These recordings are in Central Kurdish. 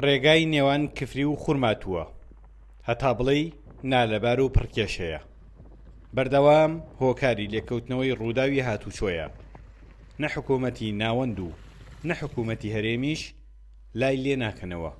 ڕێگای نێوان کفری و خورماتووە، هەتا بڵێی نالەبار و پڕکێشەیە. بەردەوام هۆکاری لێکەوتنەوەی ڕووداوی هاتوچۆیە. نە حکوومەتی ناوەند و نە حکوومەتی هەرێمیش لای لێ ناکەنەوە.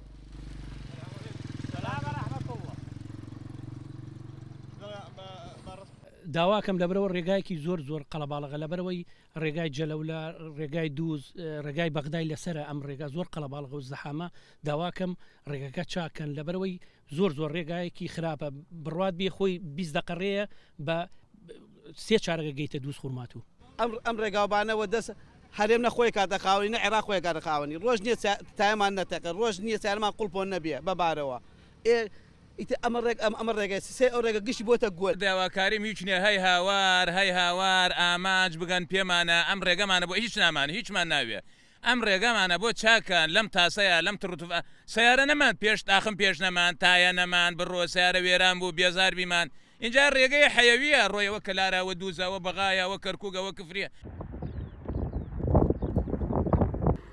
داواکەم لەبەرئەوە ڕێگایەکی زۆر زۆر قەڵەباڵغە لەبەرئەوەی ڕێگای جەلەولا ڕێگای دووز ڕێگای بەغدای لەسەرە ئەم ڕێگا زۆر قەڵەباڵغە و زەحامە داواکەم ڕێگەکە چاکەن لەبەرئەوەی زۆر زۆر ڕێگایەکی خراپە بڕوات بێ خۆی 20 دەقە ڕێیە بە سێ چارەگە گەیتە دووز خورماتوو. ئەم ئەم ڕێگاوبانە وە دەست هەرێم نە خۆی کاتە خاوەنی نە عێراق خۆی کاتە خاوەنی ڕۆژ نییە تایەمان نەتەقێ ڕۆژ نییە سیارەمان قوڵپۆ نەبێ بە بارەوە ئێ ئیتر ئەمە ڕێگ ئەم ئەمە ڕێگەی سێ ئەو ڕێگە گشتی بۆتە گۆل. داواکاریم هیچ نیە هەی هاوار هەی هاوار ئامانج بگەن پێمانە ئەم ڕێگەمانە بۆ هیچ نامان هیچمان ناوێ ئەم ڕێگامانە بۆ چاککەن لەم تاسەیا لەم تڕوتف ە سەیارە نەمان پێش تاخم پێش نەمان تایە نەمان بڕۆ سەیارە وێران بوو بێزار بیمان ئینجا ڕێگەیە حەیەویە ڕۆی ئەوە کەلارە ئەوە دووزە ئەوە بەغایە ئەوە کەرکوک ئەوە کفریە.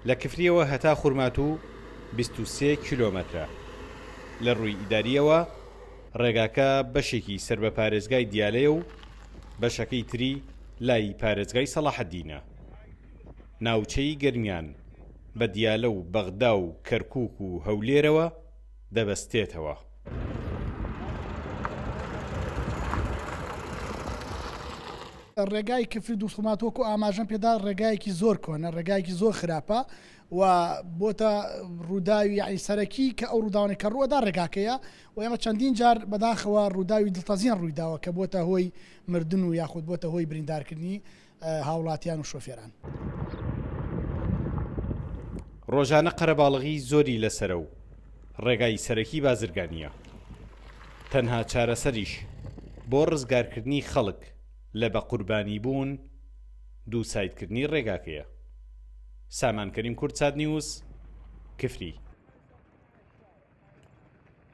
لە کفریەوە هەتا خورماتوو 23 کیلۆمەترە. لە ڕووی ئیدارییەوە ڕێگاکە بەشێکی سەر بە پارێزگای دیالەیە و بەشەکەی تری لای پارێزگای سەڵاحەدینە. ناوچەی گەرمیان بە دیالە و بەغدا و کەرکووک و هەولێرەوە دەبەستێتەوە. ڕێگای کفری دووسخورماتوو وەکو ئاماژەم پێدا ڕێگایەکی زۆر کۆنە، ڕێگایەکی زۆر خراپە و بۆتە ڕووداوی یانی سەرەکی کە ئەو ڕووداوانەی کە ڕووەدا ڕێگاکەیە و ئێمە چەندین جار بەداخەوە ڕووداوی دڵتەزیان ڕوویداوە کە بۆتە هۆی مردن و یاخود بۆتە هۆی بریندارکردنی هاوڵاتیان و شۆفێران. ڕۆژانە قەرەباڵغی زۆری لەسەرە و ڕێگای سەرەکی بازرگانییە. تەنها چارەسەریش بۆ ڕزگارکردنی خەڵک لە بەقوربانیبوون دووسایدکردنی ڕێگاکەیە. سامان کەریم کوردسات نیوز، کفری.